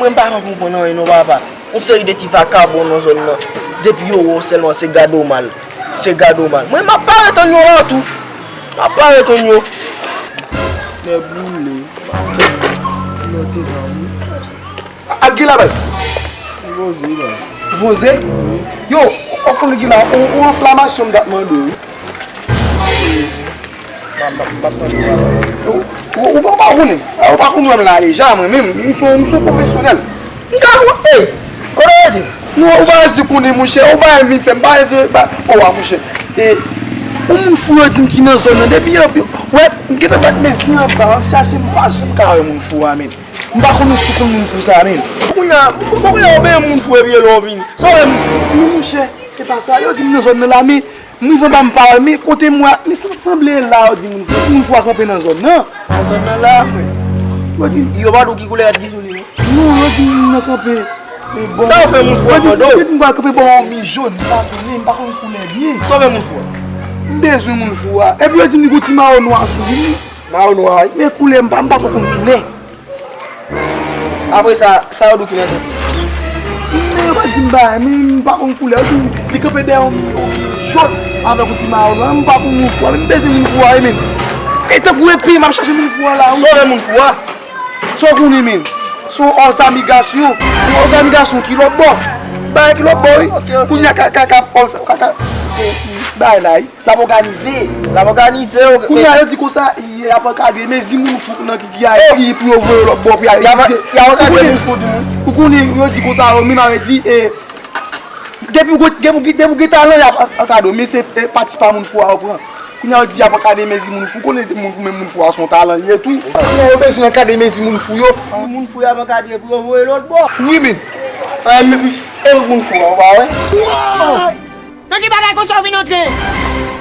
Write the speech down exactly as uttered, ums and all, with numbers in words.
Mwen m pa ka konprann anyen non papa. Yon seri de ti vakabon nan zòn nan. Depi yo wè w sèlman se gade w mal. Se gade w mal. Mwen m ap parèt an yo la tou. M ap parèt an yo. Nèg boule. Nèg te nan wi. Ak Gila baz. Voze baz. Voze? Yo, ou konn Gila, ou, ou anflamasyon m t ap mande w wi. Ou, ou, ou pa konnen. Ou pa konn wè m la deja, mwen menm. M se yon, m se yon pwofesyonèl. M ka wè, e, kote w rete? Non, ou pa zi konnen, monchè. Ou pa vin fè m pa zi, pa, o, wa, monchè. E, yon moun fou yo di m ki nan zòn nan. Depi yo, yo, wè, m gentan bat mezi anba, m ap chache, m pa janm ka wè moun fou a, menm. M pa konnen si w konn moun fou sa a, menm. Kounye a, kounye a, ou benyen moun fou epi yo lè w vini. Sa w wè moun fou? Non, monchè, e pa sa. Yo di m nan zòn nan la, men m rive anba m pa wè, men kote m wè, men sa t sanble la, yo di moun fou. Moun fou a kanpe nan zòn nan. Nan zòn nan la, frè. Yo di m. Yo pa di w ki koulè rad ki sou li, non? Non, yo di m nan kanpe. E bon. Sa w fè moun fou a, yo di m, yo di m pral kanpe bò yon mi jòn, m pa konnen, m pa konn koulè byen. Sa w fè moun fou a? M bezwen moun fou a. Epi yo di m li gon ti mayo nwa sou li. Mayo nwa, wi. Men koulè, m pa, m pa twò konn koulè. Apre sa, sa yo di w ki nan tèt li? Men yo pa di m bagay, men m pa konn koulè. Yo di m li kanpe dèyè yon, yon jòn avèk yon ti mayo nwa. M pa konn moun fou a, men m bezwen moun fou a, wi, men. E tankou epe, m ap chache moun fou a la, wi. Sove moun fou a. Sa w konnen, men. Se yon òzamigasyon. Yon òzamigasyon ki lòt bò. Bagay ki lòt bò, wi. Kounye a, ka, ka, ka, òza, ka, ka, e, bagay la, wi. L ap òganize. L ap òganize, ok. Kounye a, yo di konsa, y ap ankadre mezi moun fou nan ki, ki Ayiti pou yo voye yo lòt bò pou y al etidye. Y ap ankadre moun fou di moun. Ou konnen, yo di konsa, yo menm avè di, e, depi w gen, depi w gen, depi w gen talan, y ap an-, ankadre w, men se, e, pati pa moun fou a yo pran. Kounye a, yo di y ap ankadre mezi moun fou, konnen moun fou, men moun fou a se yon talan li ye tou. Kounye a, yo bezwen ankadre mezi moun fou yo. Moun fou y ap ankadre pou yo voye lòt bò. Wi, men. E, men, e, moun fou a, ou pa wè? Nan ki bagay konsa w vin antre?